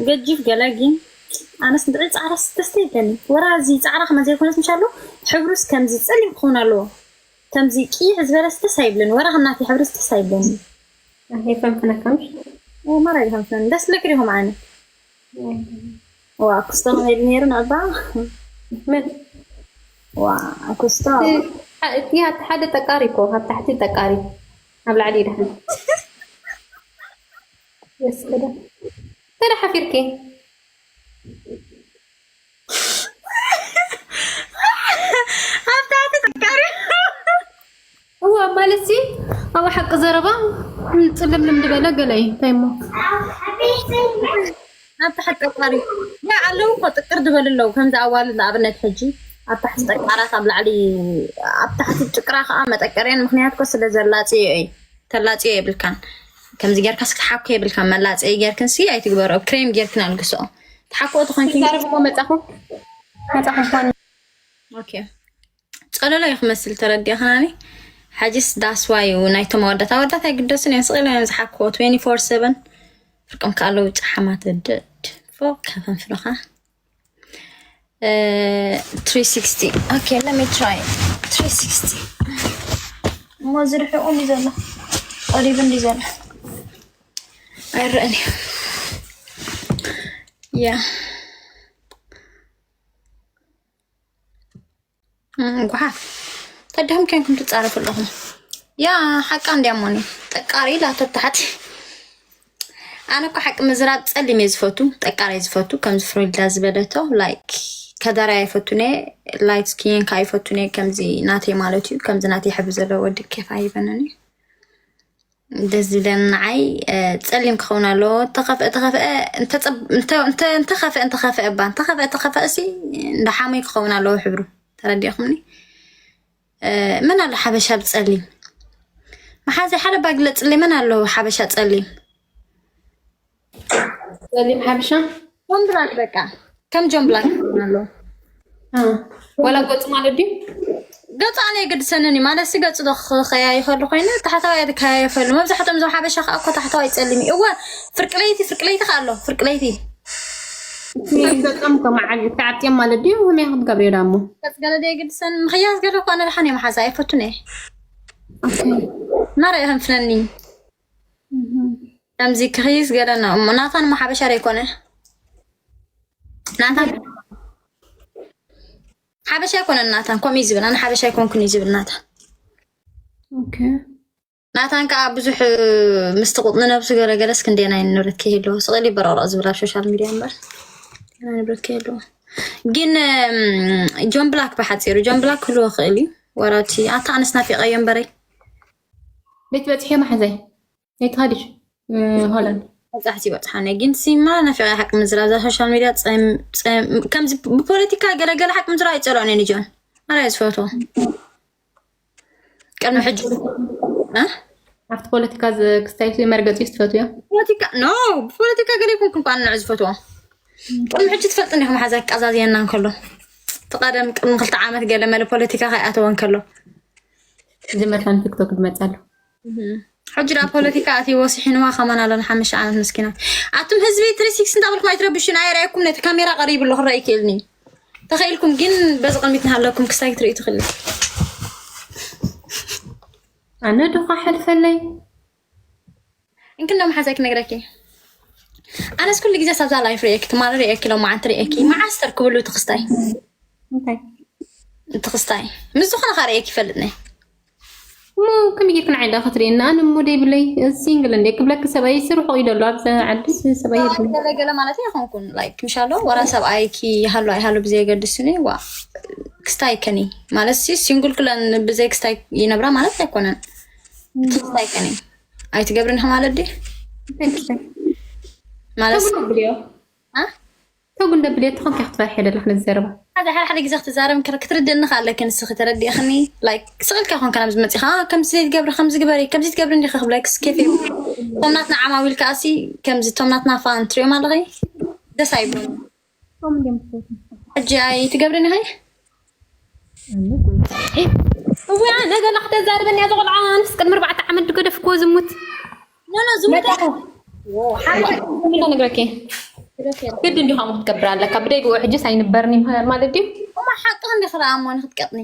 ገጂፍ ገለ ግን ኣነስ ንጥዕል ጻዕዳ ስተስተ ይብለኒ። ወራ እዚ ጻዕዳ ከመ ዘይኮነስ ምሻሎ ሕብሩስ ከምዚ ጸሊም ክኸውን ኣለዎ። ከምዚ ቅይሕ ዝበለስ ደስ ኣይብለኒ። ወራ ከናቲ ሕብሩስ ደስ ኣይብለኒ። ኣይፈንፍነካምሽ። ማራ ይፈንፍነኒ። ደስ ለክሪ ሆም ኣነ። ዋ ክስቶ ከመይ ነይሩ ንዕባ? ምን ዋ ክስቶ እቲ ሓደ ጠቃሪ እኮ ኣብ ታሕቲ ጠቃሪ ኣብ ላዕሊ ይድሓን። የስከዳ ተዳ ሓፊርኪ ኣብ ታሕቲ ጠቃሪ እዋ ማለት ሲ ኣብ ሓቂ ዘረባ ጽልምልም ዝበለ ገለ እዩ እንታይ እሞ ኣብ ታሕቲ ጠቃሪ ያ ኣለዉ እኮ ጥቅር ዝበሉ ኣለዉ። ከምዚ ኣዋልድ ንኣብነት ሕጂ ኣብ ታሕቲ ጠቃራት ኣብ ላዕሊ ኣብ ታሕቲ ጭቅራ ከዓ መጠቀርየን ምክንያት ኮ ስለ ዘላፅዮ እዩ። ተላፅዮ የብልካን ከምዚ ጌርካ ስክሓኮ የብልካን መላፅዮ ጌርክን ሲ ኣይትግበሮ ክሬም ጌርክን ኣልግስኦ ተሓኮ ተኾንኪ ዛረብ እኮ መጻኹ መጻኹ እንኳን ኦኬ ጸለሎ እዩ ክመስል ተረዲእኽናኒ። ሓጅስ ዳስዋይ እዩ ናይቶም ኣወዳት ኣወዳት ኣይግደሱን እዮም ስቕ ኢሎም እዮም ዝሓክዎ twenty four seven ፍርቆም ከኣለዉ ጫሓማት ድድ ፎ ከፈንፍኖኻ 360 okay let me try 360 እሞ ዝርሕቁ እንዲ ዘሎ ቀሪቡ እንዲ ዘሎ ኣይረእን እዩ ያ ጓሓፍ ተዳህም ኮንኩም ትጻረፉ ኣለኹም። ያ ሓቃ እንዲያ ሞኒ ጠቃሪ ኢላቶ ታሕቲ ኣነ እኮ ሓቂ ምዝራብ ጸሊም እየ ዝፈቱ ጠቃሪ እየ ዝፈቱ ከምዚ ፍሬልዳ ዝበለቶ ላይክ ከዳር ኣይፈቱን እየ ላይት ስኪን ከ ኣይፈቱን እየ ከምዚ ናተይ ማለት እዩ ከምዚ ናተይ ሕብሪ ዘለዎ ወዲ ኬፍ ኣይበንን እዩ ደስ ዝብለኒ ንዓይ ጸሊም ክኸውን ኣለዎ። ተኸፍአ ተኸፍአ እንተኸፍአ እንተኸፍአ እባ እንተኸፍአ ተኸፍአ ሲ እንዳ ሓሙይ ክኸውን ኣለዎ ሕብሩ ተረዲእኹምኒ። መን ኣሎ ሓበሻ ብጸሊም መሓዘይ ሓደ ባ ግለጽለይ መን ኣሎ ሓበሻ ጸሊም ጸሊም ሓበሻ ኮንትራት በቃ ከም ጆን ብላክ ኣሎ ዋላ ገጹ ማለት ድዩ? ገጹ ኣነ የገድሰንን እዩ ማለት ሲ ገጹ ዶ ክኸያይፈሉ ኮይነ ታሕታዋይ እየ ዝከያይፈሉ። መብዛሕትኦም እዞም ሓበሻ ከዓ እኮ ታሕታዋይ ጸሊም እዩ። እወ ፍርቂ ለይቲ ፍርቂ ለይቲ ከዓ ኣሎ ፍርቂ ለይቲ ገጾም ከመዓል ተዓብጥዮም ማለት ድዩ? ከመይ ክትገብርዮ ዳሞ ገጽ ገለ ዶ የገድሰን ምኽያስ ገለ እኮ ኣነ ደሓን እየ መሓዛ ኣይፈቱን እየ ናረ የኸንፍነኒ ከምዚ ክኽይስ ገለና እሞ ናታን እሞ ሓበሻ ዶ ኣይኮነ ናታን ሓበሻ ኣይኮነን ናታን ከምኡ እዩ ዝብል ኣነ ሓበሻ ኣይኮንኩን እዩ ዝብል ናታን ኦኬ ናታን ከዓ ብዙሕ ምስቲ ቁጥኒ ነብሱ ገለገለስ ክንደና እዩ ንብረት ከይህልዎ ስቕል ይበረቕረቕ ዝብል ኣብ ሶሻል ሚድያ እምበር ንብረት ከይህልዎ ግን ጆን ብላክ ብሓፂሩ ጆን ብላክ ክህልዎ ክእል እዩ ወራቲ ኣታ ኣነስ ናፊቀዮ እምበረይ ቤት በፅሒ መሓዘይ ቤት ሃዲሽ ሆላንድ መብዛሕቲ ይበፅሓነ ግን ሲማ ናፊቀ ሓቂ ምዝራብ እዛ ሶሻል ሚድያ ከምዚ ብፖለቲካ ገለገለ ሓቂ ምዝራብ ኣይፀልኦን እየ ንጆን ኣረ ዝፈትዎ ቅድሚ ሕጂ ኣብቲ ፖለቲካ ክስታይ መርገፂ ትፈትዮ ፖለቲካ ኖ ብፖለቲካ ገለ ይኮንኩን ኳ ንዕ ዝፈትዎ ቅድሚ ሕጂ ትፈልጥ እንዲኹም ሓዛ ቀዛዝየና እንከሎ ተቀደም ቅድሚ ክልተ ዓመት ገለ መለ ፖለቲካ ከይኣተወ እንከሎ እዚ መታን ቲክቶክ ዝመፀሉ ሕጂ ዳ ፖለቲካ ኣትይዎ ስሒንዋ ከማን ኣሎ ንሓምሽተ ዓመት መስኪና ኣቱም ህዝቢ ትሪ ሲክስ እንዳበልኩም ኣይትረብሹን ኣይረኣየኩም ነቲ ካሜራ ቀሪቡ ኣሎ ክረኣ ይክእልኒ ተኸኢልኩም ግን በዚ ቅድሚት ንሃለኩም ክስታይ ክትርኢ ትኽእሊ ኣነ ዶ ከሕልፈለይ እንክንዶ መሓዛይ ክነግረኪ ኣነስ ኩሉ ግዜ ሳብዛ ላይፍ ርእየኪ ትማሊ ርእየኪ ሎማዓንቲ ርእየኪ መዓስ ተርክብሉ ትኽስታይ እንታይ ትኽስታይ ምስ ዝኾነ ካ ርእየኪ ይፈልጥ ናይ እሞ ከመይ ጌርክን ዓይዳ ክትርእየኒ ኣነ እሞ ደይብለይ ሲንግል እንደ ክብለክ ሰብኣይ ስርሑ ኢደሉ ኣብዚ ዓዲ ሰብኣይ የብለይ ገለገለ ማለት ኣይኮንኩን ላይክ ምሻሎ ወራ ሰብኣይኪ ይሃሉ ኣይሃሉ ብዘየገድስኒ ዋ ክስታይ ከኒ ማለት ሲ ሲንግል ክለን ብዘይ ክስታይ ይነብራ ማለት ኣይኮነን ክስታይ ከኒ ኣይትገብርን ኢኻ ማለት ድዩ ማለት አ ተጉ እንደብል እየ ተኾንኪ ክትፈርሒ ዘለኽ ነዚ ዘረባ ሓደ ሓደ ሓደ ግዜ ክትዛረብ እንከለ ክትርድእኒ ከኣለኪ ንስኺ ተረዲእኽኒ ላይክ ስቕ ኢልካ ይኾንካ ናብዚ መፂኻ ከምዚ ዘይትገብሪ ከምዚ ግበሪ ከምዚ ትገብሪ እንዲኺ ክብለክስ ኬፍ እቶም ናትና ዓማዊል ከኣሲ ከምዚ እቶም ናትና ፋን ትሪኦም ኣለኺ ደስ ኣይብሉን ቶም እንዲም ትፈቱ ሕጂ ኣይትገብርን ኢኺ እዋ ነገ ላክተዛርበኒ እያ ዝቆልዓ ኣንስ ቅድሚ ኣርባዕተ ዓመት ዝገደፍክዎ ዝሙት ኖ ኖ ዝሙት ሓንቲ ነግረኪ ግድ እንዲኹም ክትገብር ኣለካ። ብደይ ብኡ ሕጅስ ኣይንበርን እዩ ማለት ድዩ? እማ ሓቂ እንዲ ክረኣሞ ንክትቀጥኒ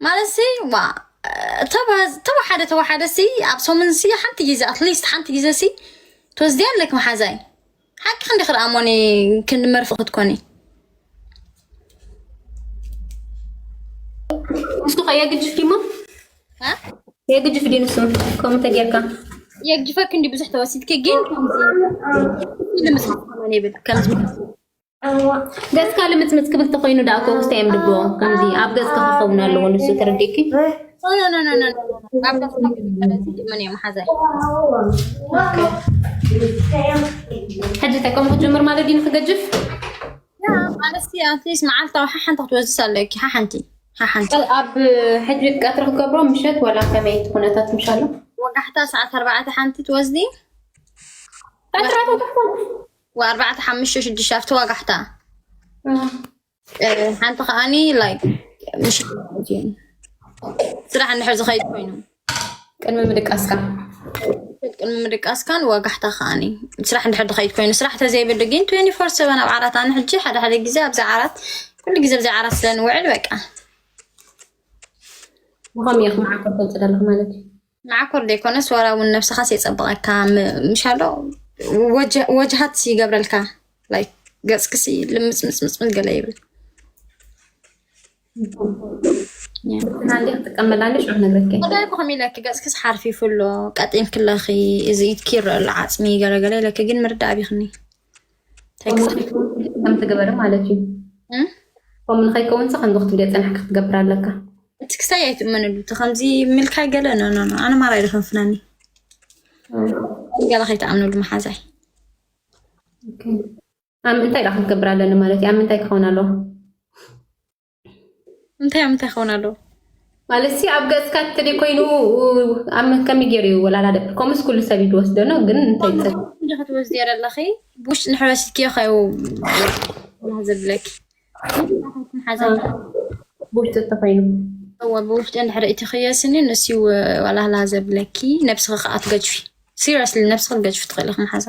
ማለት ሲ ዋ ተባዝ- ተወሓደ ተወሓደ ሲ ኣብ ሰሙን ሲ ሓንቲ ግዜ ኣትሊስት ሓንቲ ግዜ ሲ ትወስድያ ኣለክ መሓዛይ ሓቂ ክንዲ ክረኣሞኒ ክንዲ መርፍ ክትኮኒ ንሱ ከ የግጅፍ ዲሞ እ? የግጅፍ ዲ ንሱ ከምኡ ተጌርካ የግጅፈክ እንዲ ብዙሕ ተወሲድኪ ግን ከምዚ ኢሉ ምስሓት ከማን ይብል ከምዚ ገጽካ ልምጽምጽ ክብል ተኮይኑ ደኣ እኮ ክስተ እዮም ድብልዎ ከምዚ ኣብ ገጽካ ክኸውን ኣለዎ ንሱ ተረዲእኪ ኖ ኖ ኖ ኖ ኖ ኣብ ገጽካ ክብል ተረዲእ መን እዮም ሓዛይ ሕጂ እንታይ ከምኡ ክጅምር ማለት ድዩ ንክገጅፍ ማለት ሲ ኣትሊስት መዓልታዊ ሓሓንቲ ክትወስድስ ኣለኪ ሓሓንቲ ሓሓንቲ ኣብ ሕጂ ቀትሪ ክገብሮ ምሸት ወላ ከመይ እቲ ኩነታት ምሻሎ ወጋሕታ ሰዓት ኣርባዕተ ሓንቲ ትወስዲ ቀትሪ ወኣርባዕተ ሓሙሽተ ሽዱሽተ ኣብቲ ወጋሕታ ሓንቲ ከዓኒ ላይክ ምሽ ስራሕ እንድሕር ዝኸይድ ኮይኑ ቅድሚ ምድቃስካ ቅድሚ ምድቃስካን ወጋሕታ ከዓኒ ስራሕ እንድሕር ዝኸይድ ኮይኑ ስራሕ ተዘይብሉ ግን ትዌንቲ ፎር ሰቨን ኣብ ዓራት ኣነ ሕጂ ሓደ ሓደ ግዜ ኣብዚ ዓራት ኩሉ ግዜ ኣብዚ ዓራት ስለ ንውዕል በቃ ብኸም ኢኹም ዓኮር ተውፅእ ዘለኹ ማለት እዩ መዓኮር ዘይኮነስ ዋላ እውን ነብስኻስ የፀብቐካ ም- ምሻሎ ወጀ- ወጅሃት ይገብረልካ ላይክ ገፅክሲ ልምፅምፅምፅምፅ ገለ ይብል ናንዲ ክትጥቀመላ እንዲ ሽዑ ነግረከ ወዳይ ኮም ኢለኪ ገፅክስ ሓርፊፉ ኣሎ ቀጢን ክለኺ እዚ ኢድኪ ይረአ ኣሎ ዓፅሚ ገለገለ ኢለኪ ግን ምርዳእ ኣቢኽኒ ከም ትገበሪ ማለት እዩ እም? ከምኡ ንኸይከውንሲ ከምዚ ክትብልዮ ፅናሕካ ክትገብር ኣለካ እቲ ክሳይ ኣይትእመነሉ እቲ ከምዚ ምልካይ ገለ ኖ ኖ ኖ ኣነ ማራ ይደፈንፍናኒ ገለ ከይትኣምነሉ መሓዛይ ኣብ ምንታይ ዳ ክትገብር ኣለኒ ማለት እዩ ኣብ ምንታይ ክኸውን ኣለዎ እንታይ ኣብ ምንታይ ክኸውን ኣለዎ ማለት ሲ ኣብ ገፅካ ትሪ ኮይኑ ኣብ ከመይ ገይሩ እዩ ወላላ ደቂ ከምስ ኩሉ ሰብ እዩ ዝወስዶ ነው ግን እንታይ ይፅል እንዲ ክትወስድዮ ዘለኺ ብውሽጢ ንሕበስኪዮ ከዩ ዘብለኪ ሓዛ ብውሽጢ ተኮይኑ እወ ብውሽጢ እንድሕር እቲ ክየስኒ ንስዩ ዋላህላ ዘብለኪ ነብስኺ ከዓ ትገጅፊ ሲሪየስሊ ነብስኺ ትገጅፊ ትኽእሊ መሓዛ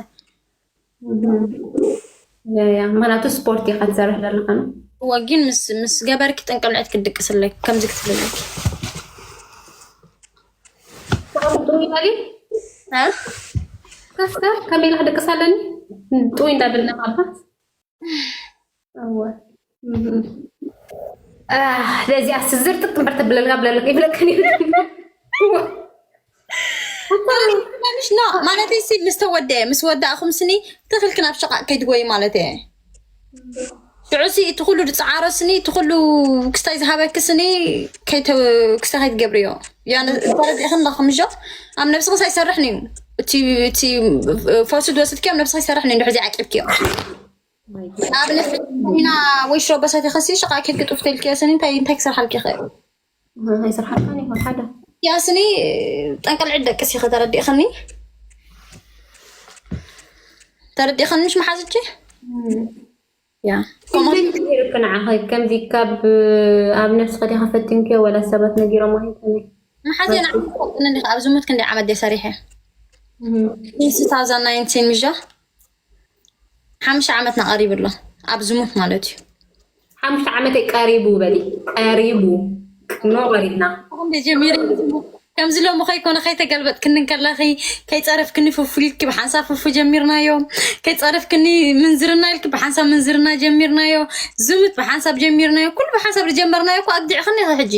ያ ያ ምክንያቱ ስፖርት ኢካ ትሰርሕ ዘለካ ነው እወ ግን ምስ ምስ ገበርኪ ጥንቅልዕት ክድቅስ ኣለኪ ከምዚ ክትብል ኣለኪ ጥሩይ ኢላ ድዩ ከስተ ከመይ ኢላ ክድቅስ ኣለኒ ጥሩይ እንዳበልና ማልካ እወ ስለዚኣ ስዝርጥጥ እምበር ተብለልካ ብለልካ ይብለካን ምሽ ኖ ማለት ሲ ምስ ተወደ ምስ ወዳእኹም ስኒ ትኽልክ ናብ ሸቃቅ ከይትጎይ ማለት እየ ሽዑ ሲ እቲ ኩሉ ዝፀዓሮ ስኒ እቲ ኩሉ ክስታይ ዝሃበክ ስኒ ክስታይ ከይትገብርዮ ተረዲእኽን ዳኹም ምሾ ኣብ ነብስኽስ ኣይሰርሕን እዩ እቲ እቲ ፈውሲ ዝወሰድክዮ ኣብ ነብስኻ ይሰርሕን እዩ እንድሕር ዘይዓቂብክዮ ንኣብነት ኢና ወይ ሽሮ በሰት ይኸሲ ሸቃ ኬድ ክጡፍ ተልክዮ ስኒ እንታይ እንታይ ክሰርሓልክ ይኽእል ኣይሰርሓልካን ይኹን ሓደ ያስኒ ጠንቀልዕድ ደቅስ ይኸ ተረዲእኽኒ ተረዲእኽኒ ምሽ መሓዝቺ ያ ንዓኸ ከምዚ ካብ ኣብ ነብስኻ ዲኻ ፈቲንክዮ ወላ ሰባት ነጊሮም ኣይኮነ መሓዝየ ንዓቅንኒ ኣብ ዝሙት ክንደይ ዓመት ደ ሰሪሐ ኒስ ታውዛን ናይንቲን ምሻ ሓምሽተ ዓመትና ቀሪቡ ኣሎ ኣብ ዝሙት ማለት እዩ ሓሙሽተ ዓመተይ ቀሪቡ በሊ ቀሪቡ ቅኖ ቀሪብና ጀሚረ ከምዚ ሎሚ ከይኮነ ከይተገልበጥክኒ ከለኺ ከይፀረፍክኒ ፍፉ ኢልኪ ብሓንሳብ ፍፉ ጀሚርናዮ ከይፀረፍክኒ ምንዝርና ኢልኪ ብሓንሳብ ምንዝርና ጀሚርናዮ ዝሙት ብሓንሳብ ጀሚርናዮ ኩሉ ብሓንሳብ ዝጀመርናዮ እኮ ኣግዲዕኽኒ ኢኺ ሕጂ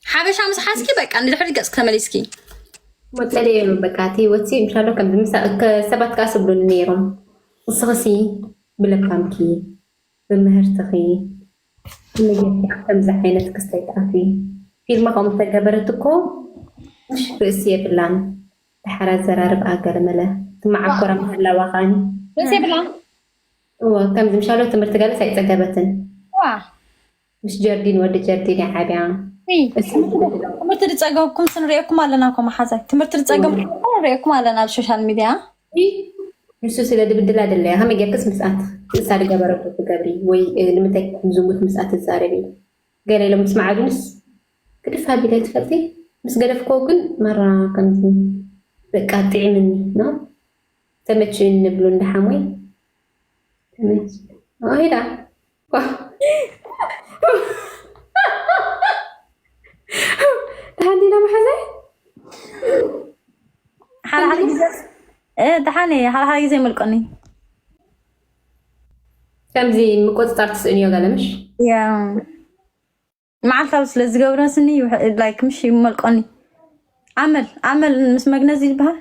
ሓበሻ ምስ ሓዝኪ በቃ ንድሕሪ ገፅኪ ተመሊስኪ መፀለየ በቃ እቲ ህይወትሲ ምሻሎ ከም ሰባት ከዓ ስብሉኒ ነይሮም ንስኽሲ ብለባምኪ ብምህርትኺ ንየካ ከምዚ ዓይነት ክስተይ ትኣትዊ ፊልም ከምኡ ተገበረት እኮ ምሽ ርእሲ የብላን ድሓር ኣዘራርብኣ ገለመለ ትመዓኮራ ምህላዋ ከዓኒ ርእሲ የብላን እዎ ከምዚ ምሻሎ ትምህርቲ ገለስ ኣይፀገበትን ዋ ምስ ጀርዲን ወዲ ጀርዲን እያ ዓብያ ትምህርቲ ዝፀገብኩም ስንሪእኩም ኣለና ኮ መሓዛይ ትምህርቲ ዝፀገብኩም ንሪእኩም ኣለና ኣብ ሶሻል ሚድያ ንሱ ስለ ድብድላ ደለያ ከመይ ጌርክስ ምስኣት ንሳ ድገበረቶ ትገብሪ ወይ ንምንታይ ዝሙት ምስኣት ትዛረቢ ገለ ኢሎም ምስ መዓዱንስ ግድፍ ኣቢለ ትፈልጢ ምስ ገደፍኮ ግን መራ ከምዚ በቃ ጥዕምኒ ነው። ተመችእኒ ንብሉ እንደ ሓሞይ ተመች ሄዳ ተሃንዲና መሓዘ ሓለሓለ ግዜ ደሓነ ሓለሓለ ግዜ መልቀኒ ከምዚ ምቆፅፃር ትስእንዮ ገለምሽ መዓልታዊ ስለ ዝገብረ ስኒ ላይክ ምሽ ይመልቆኒ ኣመል ኣመል ምስ መግነዚ ይበሃል